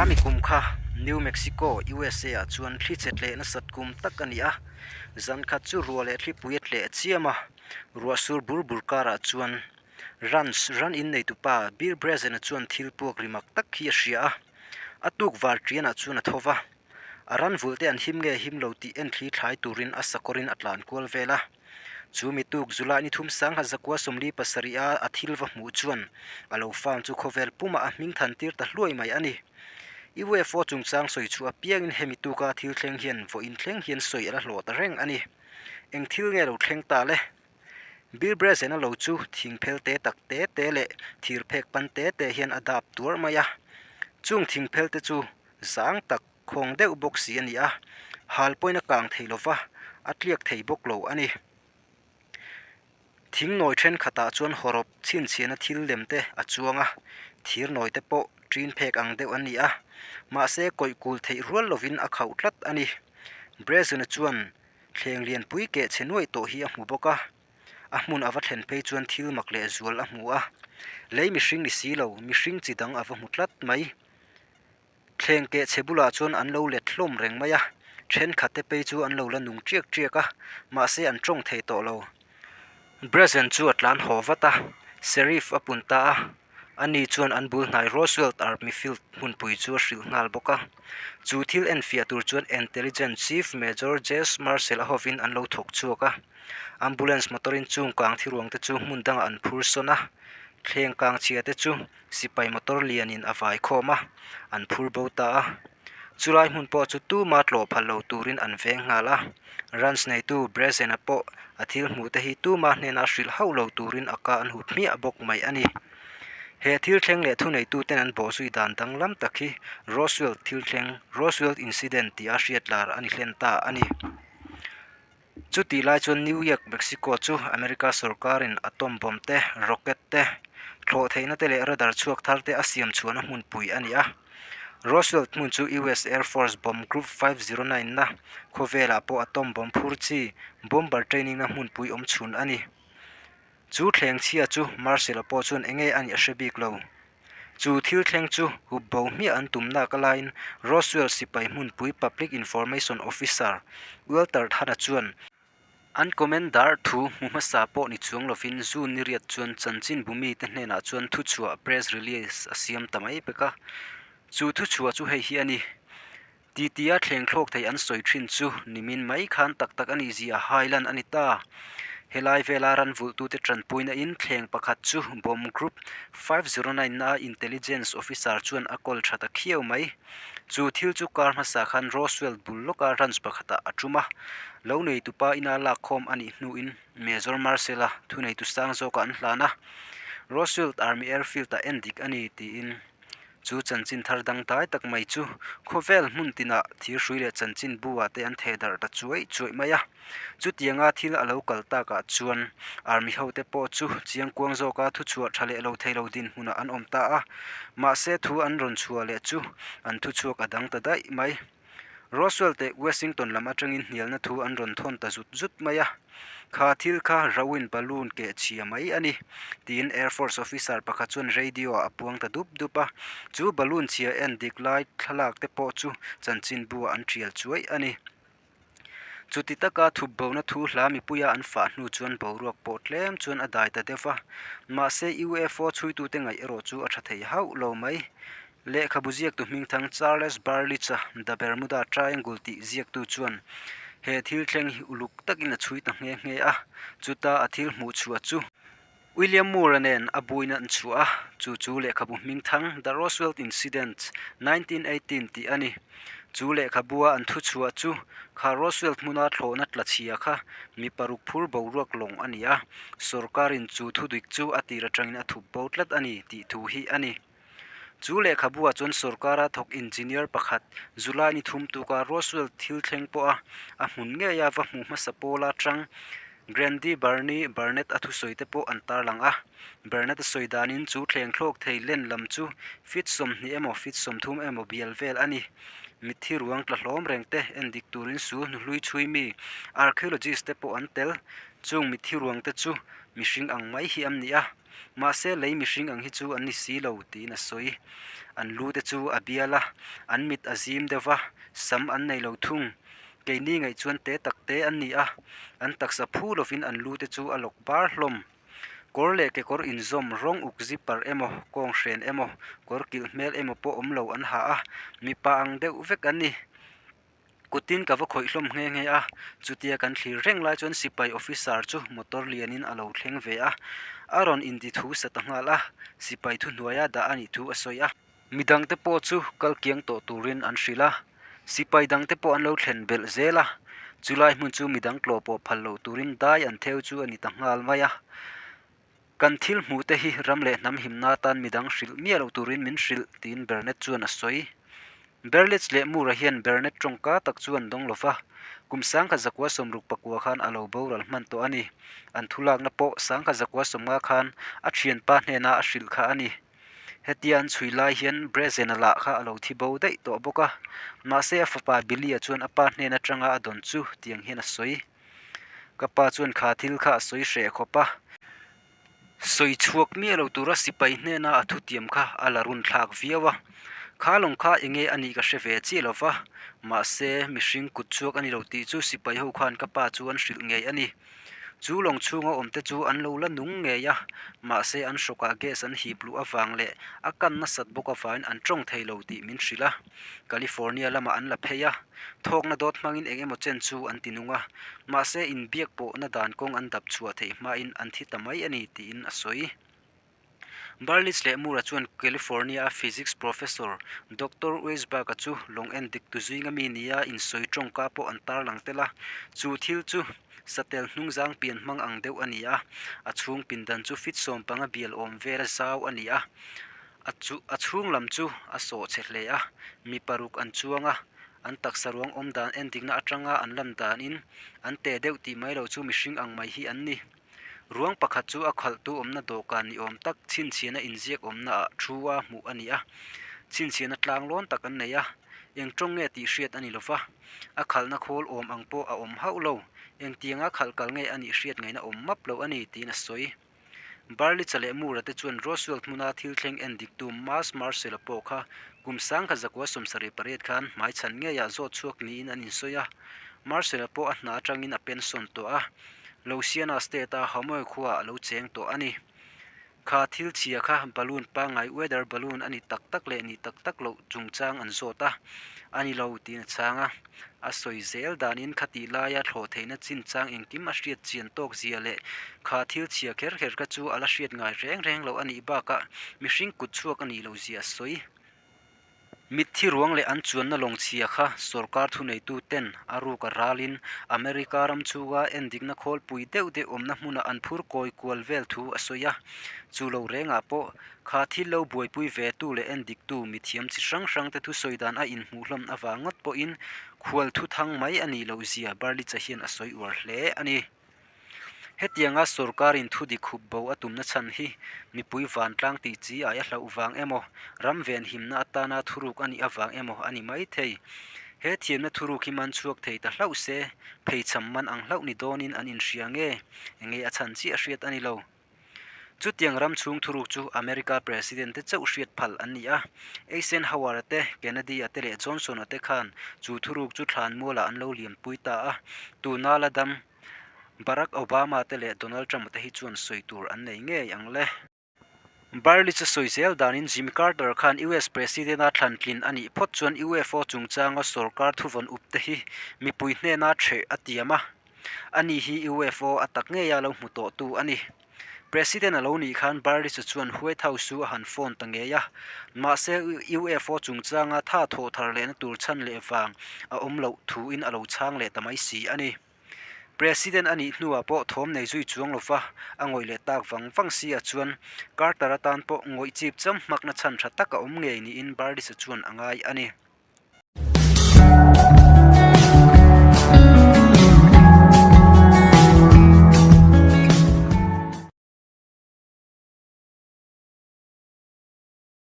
Khami kum kha New Mexico, USA ah chuan thli che tleh nasat kum tak a ni a. Zan khat chu ruah leh thlipui a tleh chiam a, ruah sur bur bur karah chuan Ranch ran in neitupa Bill Brezen-a chuan thil puak ri mak tak hi a hria a. A tuk var ṭianah chuan a tho va, a ran vulh te an him nge him lo tih en thli thlai turin a sakawrin a tlan kual vel a. Chu mi tuk July ni thum sangha zakua 47 a a thil va hmuh chuan a lo farm chu khawvel pumah a hming than tir ta hluai mai a ni. UFO chungchang sawi chhuah apiangin hemi tuka thil thleng hian vawiin thleng hian sawi a la hlawh ta reng a ni. Eng thil nge lo thleng ta le? Bill Brezen a lo chu thing phel te tak te te leh thir phek pan te te hian a dap tuar mai a. Chung thing phel te chu zang tak khawng deuh bawk si a ni a, hal pawhin a kang thei lova, a tliak thei bawk lo a ni. Thing nawi thenkhatah chuan hawrawp chhinchhiahna thil lem te a chuang a, thir nawi te pawh ṭin phek ang deuh an ni a, mahse kawih kul theih rual lovin a khauh tlat a ni. Brezen-a chuan Thleng lianpui keh chhe nuaih tawh hi a hmu bawk a, a hmun a va thlen phei chuan thil mak leh zual a hmu a, lei mihring ni si lo, mihring chi dang a va hmu tlat mai. Thleng keh chhe bulah chuan an lo let hlawm reng mai a, thenkhat te phei chu an lo la nung ṭiak ṭiak a, mahse an tawng thei tawh lo. Brazen chu a tlan haw vat a, Sheriff a pun ta a, Ani chuan an bul hnai Roswell Army Field hmunpui chu a hrilh nghal bawk a. Chu thil enfiah tur chuan Intelligence Chief Major Jess Marcel a hovin an lo thawk chhuak a. Ambulance motor-in chung kang thiruang te chu hmun dangah an phur sawn a. Thleng kang chhia te chu sipai motor lianin a vai khawm a, an phur bo ta a. Chulai hmun pawh chu tuma tlawh phal lo turin an veng nghal a. Ranch neitu Brezen-a pawh a thil hmuh te hi tuma hnena hrilh hauh lo turin a ka an hut hmiah bawk mai a ni. He thil thleng leh thuneituten an bawhzui dan danglam tak hi Roswell thil thleng, Roswell Incident, tia hriat lar a ni hlen ta a ni. Chutih lai chuan New York, Mexico chu America sorkarin atom bomb te, rocket te, thlawh theihna te leh radar chhuak thar te a siam chhuahna hmunpui a ni a. Roswell hmun chu US Air Force Bomb Group 509 na khawvelah pawh atom bomb phur chi bomber training na hmunpui awm chhun a ni. Chu thleng chhia chu Marcel-a pawh chuan enge a nih a hre bik lo. Chu thil thleng chu hup bo hmiah an tum nak alaiin Roswell sipai hmunpui Public Information Officer Walter Thana chuan an Commander thu hmu hmasa pawh ni chuang lovin June ni riat chuan chanchinbu mite hnenah chuan thuchhuah press release a siam ta mai pek a. Chu thuchhuah chu hei hi a ni. Titia thleng thlawk thei an sawi thin chu nimin mai khan tak tak a nih zia hai lan a ni ta. Helai vela ran vulhtute tanpuina in thleng pakhat chu Bomb Group 509 na Intelligence Officer chuan a kawl tha ta khiau mai. Chu thil chu kar hmasa khan Roswell bul lawka ranch pakhatah a tum a. Lo neitupa ina lakkhawm a nih hnuin Major Marcel-a thuneitu sang zawkah an hlan a. Roswell Army Airfield-ah en dik a ni tiin Chu chanchin thar dang dai tak mai chu khawvel hmun tinah thirhrui leh chanchin bu ah te an theh darh ta chuai chuai mai a. Chutianga thil a lo kal takah chuan army ho te pawh chu chiangkuang zawka thuchhuah tha leh lo thei lo dinhmunah an awm ta a. Mahse thu an rawn chhuah leh chu an thuchhuak a dang ta daih mai. Roswell teh Washington lam atangin hnialna thu an rawn thawn ta zut zut mai a, Kha thil kha Rawin balloon keh chhia mai a ni, tiin Air Force officer pakhat chuan radio ah a puang ta dup dup a. Chu balloon chhia en dik lai thlalak te pawh chu chanchinbu ah an tial chuai a ni. Chuti taka thup bona thu hla mipuia an fah hnu chuan boruak pawh tlem chuan a dai ta deuh va, mahse UFO chhuitute ngaih erawh chu a tha thei hauh lo mai. Lehkhabu ziaktu hmingthang Charles Berlitz-a The Bermuda Triangle tih ziaktu chuan he thil thleng hi uluk takin a chhui ta nghe nghe a, chuta a thil hmuh chhuah chu William Moore-a nen a buaina an chhuah a, chu chu lehkhabu hmingthang The Roswell Incident, 1918 tih a ni. Chu lehkhabua an thu chhuah chu kha Roswell hmuna thlawhna tla chhia kha mi paruk phur boruak lawng a ni a, sawrkarin chu thudik chu a tir atangin a thup bo tlat a ni tih thu hi a ni. Chu lehkhabuah chuan sorkara thawk engineer pakhat July ni thum tuka Roswell thil thleng pawha a hmun ngeia va hmu hmasa pawla tang Grandy Barney Barnett a thusawi te pawh an tarlang a. Barnett a sawi danin chu thleng thlawk thei len lam chu feet 20 emaw feet 30 emaw bial vel a ni. Mitthi ruang tla hlawm reng te en dik turin su hnuhlui chhui mi archaeologist te pawh an tel. Chung mitthi ruang te chu mihring ang mai hi an ni a. Mahse, lei mihring ang hi chu an ni si lo, tiin a sawi. An lu te chu a bial a, an mit a zim deuh va, sam an nei lo thung. Keini ngaih chuan te tak te an ni a, an taksa phu lovin an lu te chu a lawk bar hlawm. Kawr leh kekawr inzawm rawng uk zipper emaw, kawng hren emaw, kawr kilh hmel emaw pawh awm lo an ha a, mipa ang deuh vek an ni. Kutin ka va khawih hlawm nghe nghe a, chutia kan thlir reng lai chuan sipai officer chu motor lianin a lo thleng ve a, a rawn inti thu sa ta nghal a, sipai thuhnuaia dah a nih thu a sawi a. Midangte pawh chu kal kiang tawh turin an hrilh a, sipai dangte pawh an lo thlen belh zel a, chulai hmun chu midang tlawh pawh phal loh turin dai an theu chu a ni ta nghal mai a. Kan thil hmuh te hi ram leh hnam himna atan midang hrilh miah loh turin min hrilh, tiin Bernett chuan a sawi. Berlitz leh Moore-a hian Bernett tawngka tak chu an dawng lo va, kum 1960 khan a lo boral hman tawh a ni. An thulakna pawh 1950 khan a thianpa hnena a hrilh kha a ni. Hetia an chhui lai hian Brezena lah kha a lo thi bo daih tawh bawk a, mahse a fapa Billy-a chuan a pa hnen atanga a dawn chu tiang hian a sawi. Ka pa chuan kha thil kha a sawi hreh khawp a, sawi chhuak miah lo tura sipai hnena a thutiam kha a la run thlak viau a. Kha lawng kha enge a nih ka hre ve chiah lo va, mahse mihring kut chhuak a ni lo tih chu sipai ho khan ka pa chu an hrilh ngei a ni. Chu lawng chhunga awmte chu an lo la nung ngei a, mahse an hrawkah gas an hip luh avang leh a kan nasat bawk avangin an tawng thei lo tih min hrilh a. California lamah an la phei a, thawkna dawt hmangin eng emaw chen chu an ti nung a, mahse inbiak pawhna dan kawng an dap chhuah theih hmain an thi ta mai a ni tiin a sawi. Berlitz leh Moore-a chuan California-a physics professor Doctor Weisberg-a chu lawng en dik tu zuinga mi nia insawi tawngka pawh an tarlang tel a, chu thil chu satel hnungzang pian hmang ang deuh a ni a, a chhung pindan chu fit 15 bial awm vela zau a ni a, a chu a chhung lam chu a sawh chhe hle a, mi paruk an chuang a, an taksa ruang awm dan en dikna atanga an lan danin an te deuh tih mai lo chu mihring ang mai hi an ni. Ruang pakhat chu a khalhtu awmna dawhkan ni awm tak chhinchhiahna inziak awmna ah thu a hmuh a ni a, chhinchhiahna tlang lawn tak an nei a, eng tawng nge tih hriat a ni lova, a khalhna khawl awm ang pawh a awm hauh lo, engtianga khalh kal nge a nih hriat ngaihna awm map lo a ni tiin a sawi. Barlitza leh Moore-a te chuan Roswell hmuna thil thleng en diktu Mas Marcel-a pawh kha kum 1978 khan hmaichhan ngeiah zawt chhuak niin an insawi a, Marcel-a pawh a hna atangin a pension tawh a. Louisiana State-a Homoe khuaah a lo cheng tawh a ni. Kha thil chhia kha balloon pangngai weather balloon a ni tak tak leh ni tak tak loh chungchang an zawt a, a ni lo tiin a chhang a. A sawi zel danin khatih laia thlawh theihna chinchang engkim a hriat chian tawk zia leh kha thil chhia kher kher kha chu a la hriat ngai reng reng loh a nih bakah mihring kut chhuak a nih loh zia a sawi. Mitthi ruang leh an chuanna lawng chhia kha sorkar thuneitu ten a ruk a ralin America ram chhunga endikna khawlpui deuh deuh awmna hmunah an phur kawi kual vel thu a sawi a. Chu lo rengah pawh kha thil lo buaipui ve tu leh endiktu mithiam chi hrang hrang te thusawi dan a inhmuh hlawm avang ngawt pawhin khual thu thang mai a nih loh zia Barlitza hian a sawi uar hle a ni. Hetianga sorkarin thu dik hup bo a tumna chhan hi mipui vantlang tih chi ai a hlauh vang emaw, ram venhimna atana thuruk a nih avang emaw a ni mai thei. He thiamna thuruk hi man chhuak thei ta hlauh se, pheichham man ang hlauh ni dawnin an inhria nge? Enge a chhan chiah hriat a ni lo. Chutiang ram chhung thuruk chu America President te chauh hriat phal an ni a. Eisenhower-a te, Kennedy-a te leh Johnson-a te khan chu thuruk chu thlanmualah an lo liampui ta a. Tuna la dam Barack Obama te leh Donald Trump-a te hi chuan sawi tur an nei ngei ang le. Barlitz-a sawi zel danin Jimmy Carter khan US President-a thlan tlin a nih phawt chuan UFO chungchanga sorkar thuvawn up te hi mipui hnena ṭheh a tiam a. Ani hi UFO a tak ngeia lo hmu tawhtu a ni. President a lo nih khan Barris-a chuan White House chu a han phone ta ngei a. Mahse, UFO chungchanga tha thawh thar lehna tur chhan leh vang a awm loh thuin a lo chhang leh ta mai si a ni. President a nih hnuah pawh thawm nei zui chuang lova a ngawih leh tak vang vang si a chuan Carter atan pawh ngawih chip cham hmakna chhan tha tak a awm ngei niin Barris-a chuan a ngai a ni.